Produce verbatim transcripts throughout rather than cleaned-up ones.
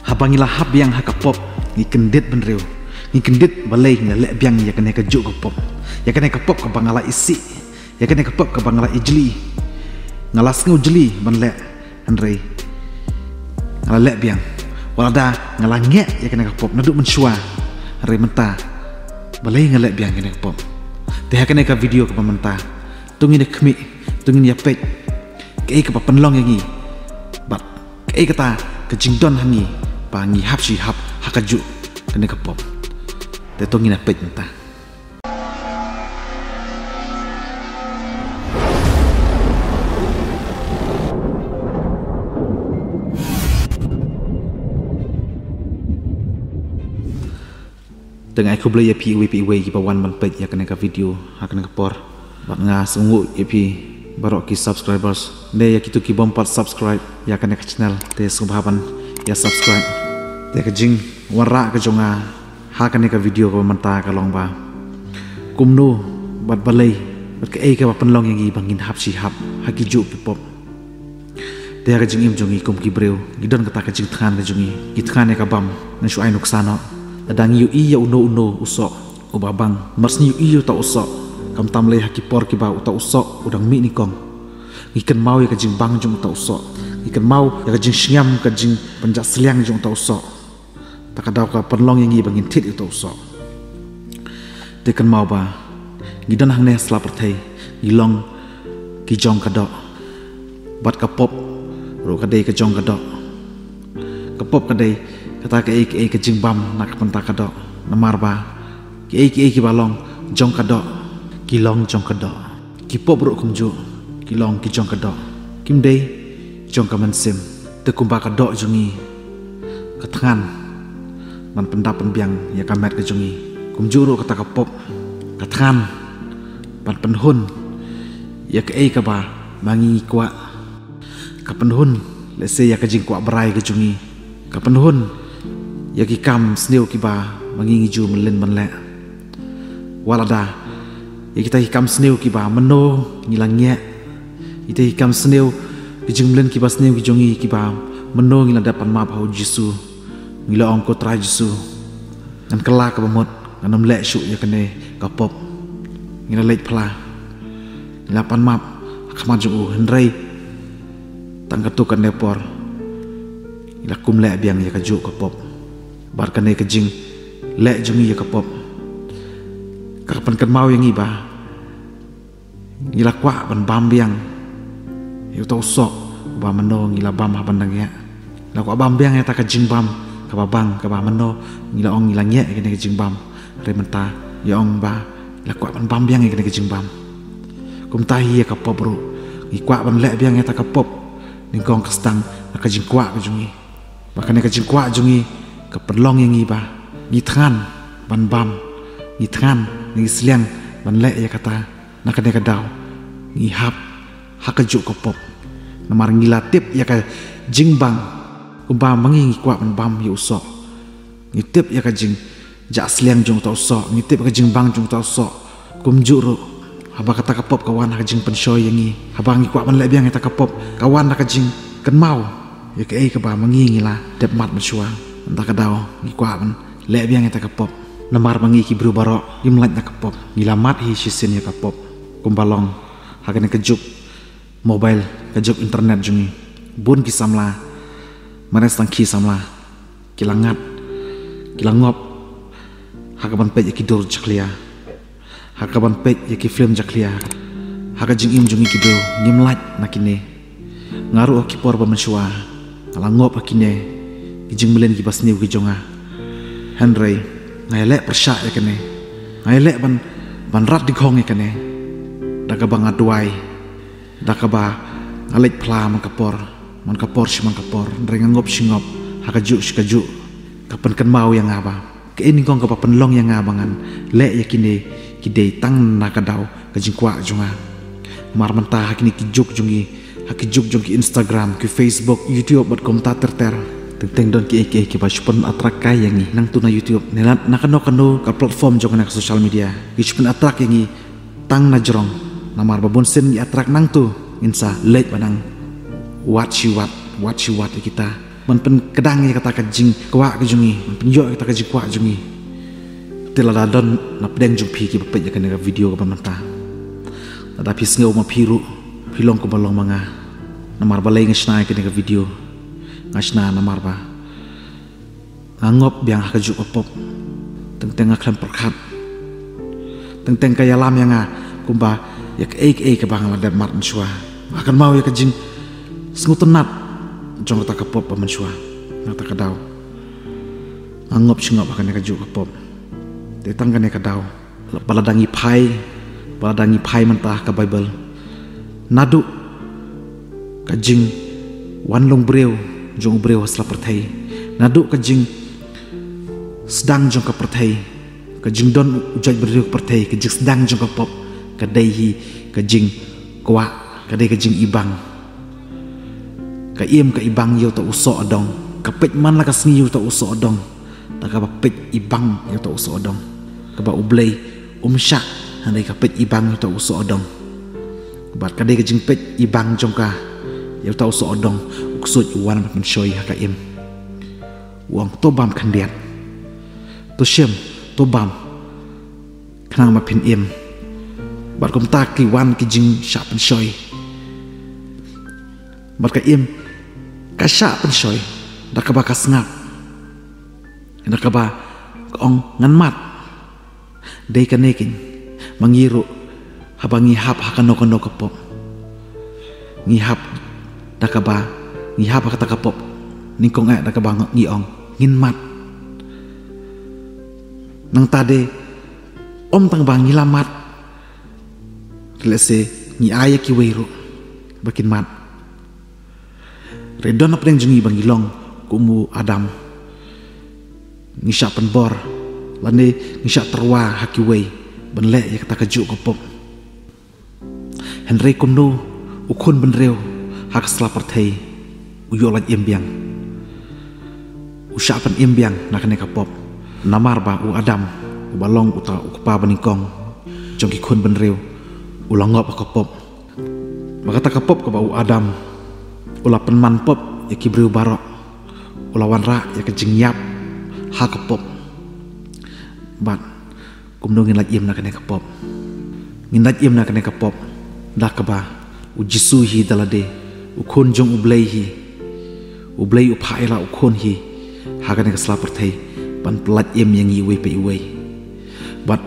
Haba ngi la hap biang ha ka pop, ngi kyndit bynriew. Ngi kyndit balei ngi la leh biang ïa kane kajuh ka pop. Ïa kane ka pop kaba nga la isih. Ïa kane ka pop kaba nga la ijli. Nga la sngew jli ban leh. Hynrei nga la leh biang. Wat lada nga la ngeh ïa kane ka pop naduh mynshuwa. Hynrei mynta balei nga leh biang ïa kane ka pop. Te ha kane ka video kaba mynta, to ngin ïa khmih, to ngin ïa peit kaei kaba pynlong ïa ngi, bad kaei kata ka jingdon ha ngi ba ngi hap shi hap ha kajuh kane ka pop. Te to ngin ïa peit mynta. Te nga ai khublei ïa phi iwei pa iwei kiba wan ban peit ïa kane ka video ha kane ka por. Bad nga sngewnguh ïa phi baroh ki subscribers ne ïa kito ki bym pat subscribe ïa kane ka channel, te sngewbha ban ïa subscribe. Te ka jingwanrah ka jong nga ha kane ka video kaba mynta ka long ba kumno bad balei bad kaei kaba pynlong ïa ngi ba ngin hap shi hap ha kijuh ki pop. Te ha ka jingim jong ngi kum ki briew, ngi don kata ka jingthngan ka jong ngi, ngi thngan ïa ka bam, ngan shu ai nuksa noh. Lada ngi ïohi ïa uno uno u soh uba bang, mar shu ngi ïohi ïa uta u soh, khamtam lei ha ki por kiba uta u soh u dang mih nyngkong, ngi kynmaw ïa ka jingbang jong uta u soh, ngi kynmaw ïa ka jingsngem, ka jingpynjah sliang jong uta u soh. Ta ka daw ka pynlong ïa ngi ba ngin thied ïa uta u soh. Te kynmaw ba ngi don hangne ha sla pyrthei, ngi long ki jong ka doh. Bad ka pop ruh ka dei ka jong ka doh. Ka pop ka dei kata kaei kaei ka jingbam na ka bynta ka doh. Namar ba kiei kiei kiba long jong ka doh, ki long jong ka doh. Ki pop ruh kumjuh, ki long ki jong ka doh. Kim dei jong ka mynsiem. Te kumba ka doh jong ngi ka thngan ban pyndap pynbiang ïa ka met ka jong ngi, kumjuh ruh kata ka pop ka thngan ban pynhun ïa kaei kaba ma ngi ngi kwah. Ka pynhun lehse ïa ka jingkwah brai ka jong ngi. Ka pynhun ïa ki kam sniew kiba ma ngi ngi ju mlien ban leh. Wat lada ïa kita ki kam sniew kiba mynno ngi la ngeh, kita ki kam sniew, ki jingmlien kiba sniew ki jong ngi kiba mynno ngi la dep pan map ha u Jisu. Ngi la ong, ko Trai Jisu, ngan kylla kaba mut, ngan ym leh shuh ïa kane ka pop. Ngi la leit phla, ngi la pan map ha khmat jong u, hynrei tang katto katne por ngi la kum leh biang ïa kajuh ka pop. Bad kane ka jingleh jong ngi ïa ka pop ka pynkynmaw ïa ngi ba ngi la kwah ban bam biang ïa uta u soh uba mynno ngi la bam ha ban dang ïa. Ngi la kwah bam biang ïa ta ka jingbam kaba bang kaba mynno ngi la ong ngi la ngeh ïa kane ka jingbam. Hynrei mynta ngi ong ba ngi la kwah ban bam biang ïa kane ka jingbam. Kumta hi ïa ka pop ruh, ngi kwah ban leh biang ïa ta ka pop nyngkong ka sdang na ka jingkwah ka jong ngi. Ba kane ka jingkwah jong ngi ka pynlong ïa ngi ba ngi thngan ban bam, ngi thngan, ngi sliang ban leh ïa kata. Na kane ka daw ngi hap ha kajuh ka pop. Namar ngi la tip ïa ka jingbang kumba ma ngi ngi kwah ban bam ïa u soh. Ngi tip ïa ka jingjah sliang jong uta u soh, ngi tip ïa ka jingbang jong uta u soh. Kumjuh ruh haba kata ka pop ka wan ha ka jingpynshoi ïa ngi, haba ngi kwah ban leh biang ïa ta ka pop, ka wan ha ka jingkynmaw ïa kaei kaba ma ngi ngi la dep mad mynshuwa. Nangta ka daw ngi kwah ban leh biang ïa ta ka pop. Namar ma ngi ki briew baroh ngim lait na ka pop, ngi la mad hi shisien ïa ka pop. Kumba long ha kane ka juk mobile, ka juk internet jong ngi, bun ki samla, mareh tang ki samla ki la ngat, ki la ngop ha ka ban peit ïa ki dur jakhlia, ha ka ban peit ïa ki film jakhlia. Ha ka jingim jong ngi ki briew ngim lait na kine. Nga ruh ha ki por ba mynshuwa nga la ngop ha kine ki jingmlien kiba sniew ki jong nga. Hynrei nga ïaleh pyrshah ïa kane, nga ïaleh ban, ban rat dikhong ïa kane da kaba nga duwai, da kaba nga leit phla man ka por, man ka por shi man ka por, hynrei nga ngop shi ngop, ha kajuh shi kajuh ka pynkynmaw ïa nga ba kaei nyngkong kaba pynlong ïa nga ba ngan leh ïa kine ki dei tang na ka daw ka jingkwah jong nga. Namar mynta ha kine ki juk jong ngi, ha ki juk jong ki Instagram, ki Facebook, YouTube bad kumta ter ter, teng teng don kiei kiei kiba shu pynattract kai ïa ngi nangtu na YouTube ne na, na kano kano ka platform jong kane ka social media. Ki shu pynattract ïa ngi tang na jrong. Namar ba bun sien ngi attract nangtu, ngin sa leit ba nang wad shi wad, wad shi wad ïa kita. Ban pynkdang ïa kata ka jingkwah ka jong ngi, ban pynïoh ïa kata ka jingkwah jong ngi. Te lada don na pdeng jong phi kiba peit ïa kane ka video kaba mynta, lada phi sngew ma phi ruh phi long kumba long ma nga. Namar balei nga shna ïa kane ka video? Nga shna namar ba nga ngop biang ha kajuh ka pop. Teng teng nga khlem pyrkhat. Teng teng ka ïalam ïa nga kumba ïa kaei kaei kaba nga la dep mad mynshuwa. Nga kynmaw ïa ka jingsngewtynnat jong kata ka pop ba mynshuwa. Na kata ka daw nga ngop shi ngop ha kane kajuh ka pop. Te tang kane ka daw, ba lada ngi phai, ba lada ngi phai mynta ha ka Baibl, naduh ka jingwan long briew jong u briew ha sla pyrthei, naduh ka jingsdang jong ka pyrthei, ka jingdon u jaitbynriew ka pyrthei, ka jingsdang jong ka pop ka dei hi ka jingkwah, ka dei ka jingibang. Ka im ka ibang ïa uta u soh u dong, ka peit man la ka sngi ïa uta u soh u dong. Da kaba peit ibang ïa uta u soh u dong, kaba U Blei um shah, hynrei ka peit ibang ïa uta u soh u dong. Bad ka dei ka jingpeit ibang jong ka ïa uta u soh u dong, u ksuid u wan ban pynshoi ha ka im. U ong, to bam khyndiat, to shim, to bam, khnang ba phin im. Bad kumta ki wan ki jingshah pynshoi. Bad ka im ka shah pynshoi da kaba ka sngap, da kaba ka ong, ngan mad. Dei kane keiñ ma ngi ruh, haba ngi hap ha kano kano ka pop, ngi hap da kaba, ngi hap ha kata ka pop nyngkong eh da kaba ngi ong, ngin mad. Nangta de ym tang ba ngi la mad, lehse ngi ai ïa kiwei ruh ba kin mad. Re don hapdeng jong ngi ba ngi long kum u Adam, ngi shah pynbor lane ngi shah tyrwa ha kiwei ban leh ïa kata kajuh ka pop. Hynrei kumno u khun bynriew ha ka sla pyrthei u ïoh lait im biang, u shah pynim biang na kane ka pop? Namar ba u Adam, uba long uta u kpa banyngkong jong ki khun bynriew, u la ngop ha ka pop. Ba kata ka pop kaba u Adam u la pynman pop ïa ki briew baroh, u la wanrah ïa ka jingïap ha ka pop. Bad kumno ngin lait im na kane ka pop? Ngin lait im na kane ka pop da kaba u Jisu hi da lade, u khun jong U Blei hi. U Blei u phah ïa la u khun hi ha kane ka sla pyrthei ban pyllait im ïa ngi iwei pa iwei. Bad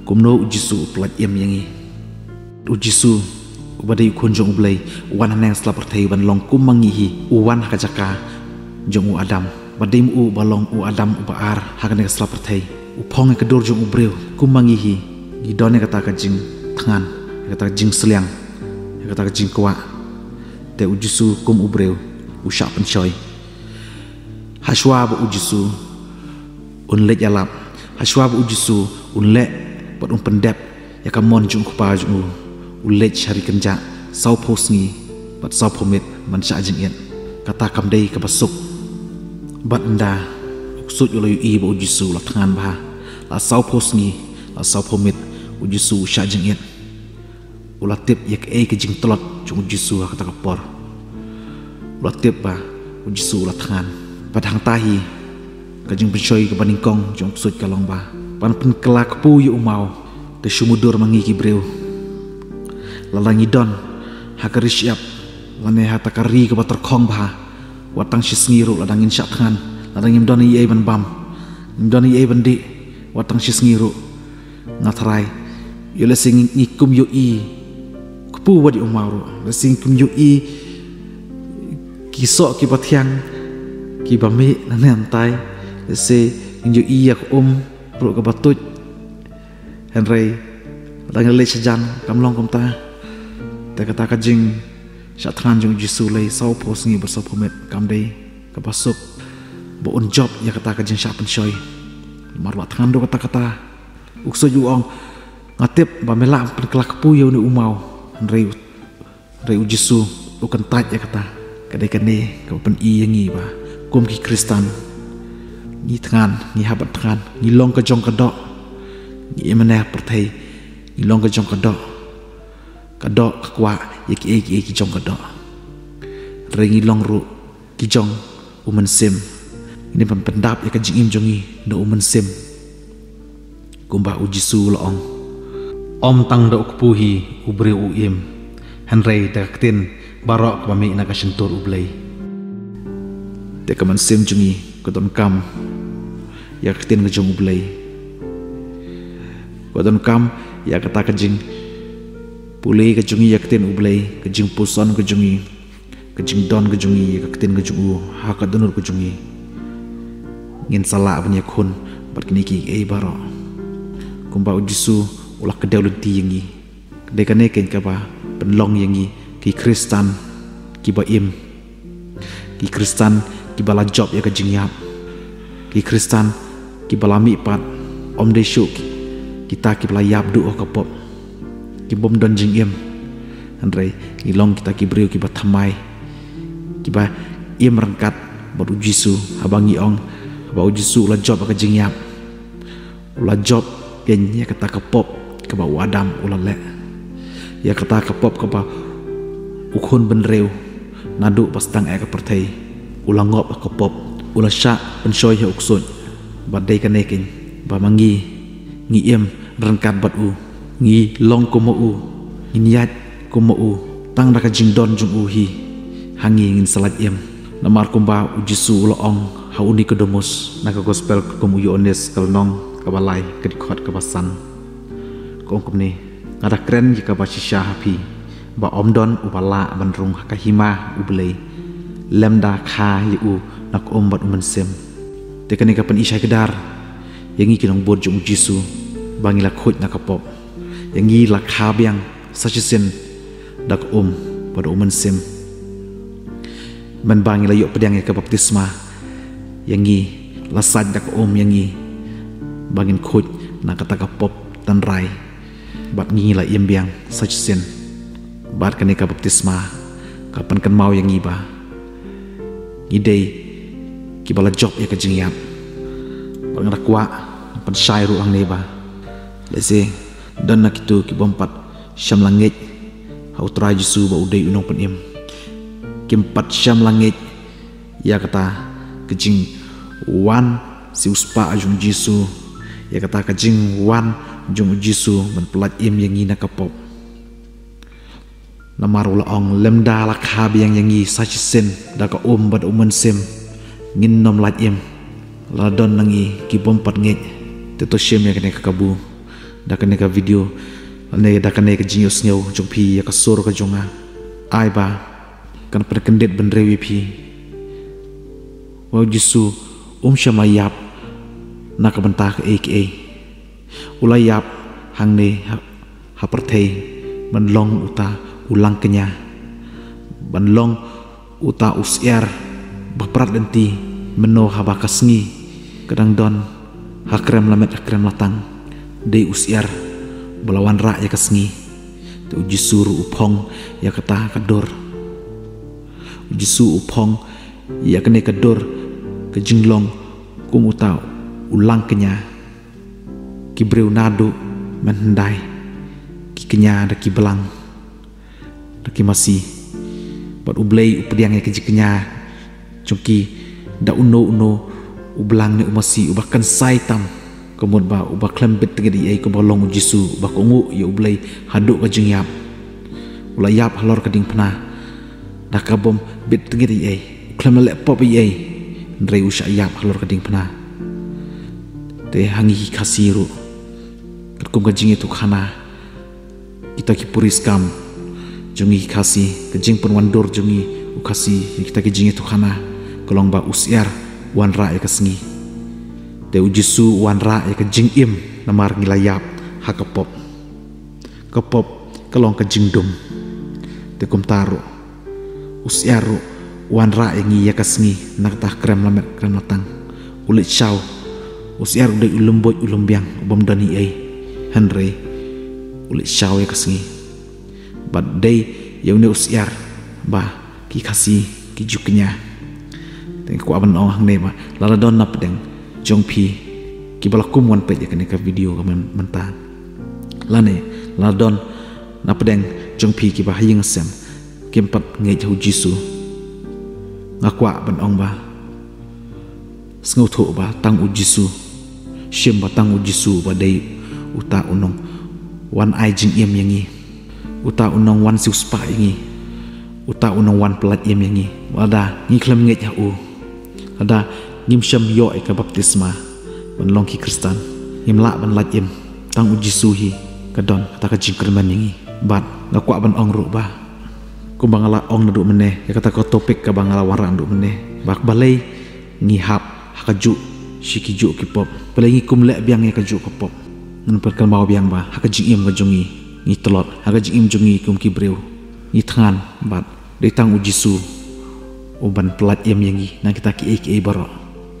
kumno u Jisu u pyllait im ïa ngi? U Jisu, uba dei u khun jong U Blei, u wan haneng sla pyrthei ban long kum ma ngi hi, u wan ha ka jaka jong u Adam. Ba dei ma u uba long u Adam uba ar ha kane ka sla pyrthei, u phong ïa ka dur jong u briew. Kum ma ngi hi, ngi don ïa kata ka jingthngan, ïa kata ka jingsliang, ïa kata ka jingkwah. Te u Jisu kum u briew u shah pynshoi. Hashwa ba u Jisu un leit ïalap, hashwa ba u Jisu un leh bad un pyndep ïa ka mon jong u Kpa jong u, u leit sha ri kynjah sawphew sngi bad sawphew miet ban shah jingit. Kata kam dei kaba suk. Bad ynda u ksuid u la ïohi ba u Jisu u la thngan bha, la sawphew sngi, la sawphew miet u Jisu u shah jingit, u la tip ïa kaei ka jingtlot jong u Jisu ha kata ka por. U la tip ba u Jisu u la thngan. Bad hangta hi ka jingpynshoi kaba nyngkong jong u ksuid ka long ba ban pynkylla kpu ïa u maw. Te shu mudui ma ngi ki briew, lada ngi don ha ka ri shyiap lane ha kata ka ri kaba tyrkhong bha, wat tang shi sngi ruh lada ngin shah thngan, lada ngim don ei ei ban bam, ngim don ei ei ban dih, wat tang shi sngi ruh, nga tharai, ïoh lehse ngi, ngi kum ïohi kpu wat ïa u maw ruh, lehse ngi kum ïohi ki soh kiba thiang, kiba mih na ne antai, lehse ngin ïohi ïa ka um ruh kaba tuid. Hynrei lada ngi leit shajan kam long kumta. Te kata ka jingshah thngan jong u Jisu lei sawphew sngi bad sawphew miet kam dei kaba suk ba un jop ïa kata ka jingshah pynshoi. Namar ba thngan duh katta katta, u ksuid u ong, nga tip ba me lah pynkylla kpu ïa une u maw. Hynrei, hynrei u Jisu u kyntait ïa kata. Ka dei kane kaba pyni ïa ngi ba kum ki Khristan, ngi thngan, ngi hap ban thngan, ngi long ka jong ka doh. Ngi im hangne ha pyrthei, ngi long ka jong ka doh. Ka doh ka kwah ïa kiei kiei ki jong ka doh. Hynrei ngi long ruh ki jong U Mynsiem. Ngin ym pyndap ïa ka jingim jong ngi na U Mynsiem. Kumba U Jisu u la ong, ym tang da u kpu hi u briew u im, hynrei da ka ktien baroh kaba mih na ka shyntur U Blei. Te ka mynsiem jong ngi ka donkam ïa ka ktien ka jong U Blei. Ka donkam ïa kata ka jingpule ka jong ngi ïa ka ktien U Blei, ka jingpuson ka jong ngi, ka jingdon ka jong ngi ïa ka ktien ka jong U ha ka dohnud ka jong ngi. Ngin sa lah ban ïakhun bad kine kiei baroh. Kumba U Jisu u la kdew lynti ïa ngi. Dei kane keiñ kaba pynlong ïa ngi ki Khristan kiba im, ki Khristan kiba la jop ïa ka jingïap, ki Khristan kiba la mihpat, ym dei shuh ki, kita kiba la ïap duh ha ka pop, ki bym don jingim. Hynrei ngi long kita ki briew kiba thymmai, kiba im ryngkat bad U Jisu, haba ngi ong, haba U Jisu u la jop ïa ka jingïap, u la jop ïa kata ka pop kaba u Adam u la leh, ïa kata ka pop kaba u khun bynriew naduh ba sdang eh ka pyrthei u la ngop ha ka pop, u la shah pynshoi ha u ksuid. Bad dei kane keiñ ba ma ngi, ngi im ryngkat bad U, ngi long kum ma U, ngin ïaid kum ma U. Tang da ka jingdon jong U hi ha ngi ngin sa lait im. Namar kumba U Jisu u la ong ha u Nikodemus na ka Gospel katkum u Ïoannis ka lynnong kaba lai ka dkhot kaba san, ka ong kumne, nga da kren ïa kaba shisha ha phi, ba ym don uba lah ban rung ha ka hima U Blei lymda kha ïa U na ka um bad U Mynsiem. Te kane ka pyni shai kdar ïa ngi ki nongbud jong U Jisu ba ngi la khuid na ka pop, ïa ngi la kha biang sa shisien da ka um bad U Mynsiem. Mynba ngi la ïoh pdiang ïa ka baptisma, ïa ngi la sait da ka um ïa ngi ba ngin khuid na kata ka pop tynrai, bad ngi la im biang sa shisien. Bad kane ka baptisma ka pynkynmaw ïa ngi ba ngi dei kiba la jop ïa ka jingïap. Bad nga da kwah ban pynshai ruh hangne ba lehse don na kito ki bym pat shym la ngeit ha U Trai Jisu ba U dei U Nongpynim. Kim pat shym la ngeit ïa kata ka jingwan siewspah jong U Jisu, ïa kata ka jingwan jong U Jisu ban pyllait im ïa ngi na ka pop. Namar U la ong, lymda la kha biang ïa ngi sa shisien da ka um bad U Mynsiem, ngin nym lait im. La don na ngi ki bym pat ngeit, te to shim ïa kane ka kabu da kane ka video, ne da kane ka jingïohsngew jong phi ïa ka sur ka jong nga. Ai ba kan pynkyndit bynriew ïa phi ba U Jisu um shym la ïap na ka bynta kaei kaei. U la ïap hangne ha, ha pyrthei ban long uta u langkñia, ban long uta u syiar ba prat lynti, mynno haba ka sngi ka dang don ha krem lamet ha krem latang. Dei u syiar ba la wanrah ïa ka sngi. Te U Jisu ruh u phong ïa kata ka dur. U Jisu u phong ïa kane ka dur, ka jinglong kum uta u langkñia. Ki briew naduh mynhyndai ki kñia da ki blang da ki masi. Bad U Blei u pdiang ïa ki jingkñia jong ki da uno uno u blang ne u masi uba kynsai tam. Ka mut ba uba khlem bit tngit ei ei, kumba long U Jisu uba kohnguh ïa U Blei haduh ka jingïap. U la ïap halor ka diengphna da ka bym bit tngit ei ei. U khlem la leh pop ei ei, hynrei u shah ïap halor ka diengphna. Te ha ngi ki Khasi ruh, katkum ka jingïathuhkhana, kita ki puriskam jong ngi ki Khasi, ka jingpynwandur jong ngi u Khasi ïa kita ki jingïathuhkhana ka long ba u syiar u wanrah ïa ka sngi. Te U Jisu u wanrah ïa ka jingim namar ngi la ïap ha ka pop. Ka pop ka long ka jingdum. Te kumta ruh u syiar ruh u wanrah ïa ngi ïa ka sngi na kata ka krem lamet krem latang. U leit shaw. U syiar u dei u lum buit u lum biang u bym don ei ei, hynrei u leit shaw ïa ka sngi. Bad dei ïa une u syiar ba ki Khasi ki ju kñia. Te nga kwah ban ong hangne ba lada don na pdeng jong phi kiba la kum wan peit ïa kane ka video ka myn-, mynta, lane lada don na pdeng jong phi kiba ha ïing ha sem kim pat ngeit ha U Jisu, nga kwah ban ong ba Sngewthuh ba tang u Jisu, shim ba tang u Jisu ba dei uta u nongwan ai jingim ïa ngi, uta u nongwan siewspah ïa ngi, uta u nongwan pyllait im ïa ngi. Lada ngi khlem ngeit ha u, lada ngim shym ïoh ïa ka baptisma ban long ki Khristan, ngim lah ban lait im. Tang u Jisu hi ka don kata ka jingkyrmen ïa ngi. Bad nga kwah ban ong ruh ba, kumba nga la ong naduh mynne, ïa kata ka topic kaba nga la wanrah naduh mynne, ba balei ngi hap ha kajuh shi kijuh ki pop, balei ngi kum leh biang ïa kajuh ka pop. Ngan pynkynmaw biang ba ha ka jingim ka jong ngi, ngi tlot, ha ka jingim jong ngi kum ki briew, ngi thngan bad dei tang u Jisu uban pyllait im ïa ngi na kita kiei kiei baroh,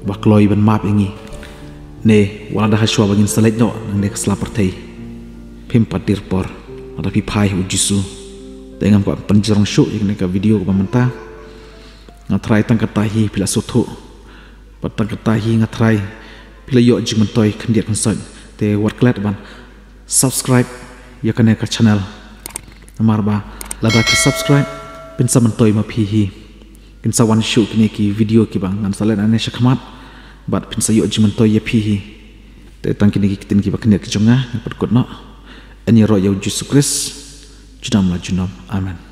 ba kloi ban map ïa ngi. Ne wat la da hashwa ba ngin sa leit noh na kane ka sla pyrthei, phim pat dier por lada phi phai ha u Jisu. Te ngam kwah pynjrong shuh ïa kane ka video kaba mynta. Nga tharai tang kata hi phi la sngewthuh, bad tang kata hi nga tharai phi la ïoh jingmyntoi khyndiat khynsoit. Te wat klet ban subscribe ïa kane ka channel. Namar ba lada phi subscribe, phin sa myntoi ma phi hi. Kin sa wan shuh kine ki video kiba ngan sa leh nangne shakhmat, bad phin sa ïoh jingmyntoi ïa phi hi. Te tang kine ki ktien kiba khyndiat ki jong nga, nga pynkut noh. Yn ïaroh ïa u Jisu Khrist junom la junom. Amen.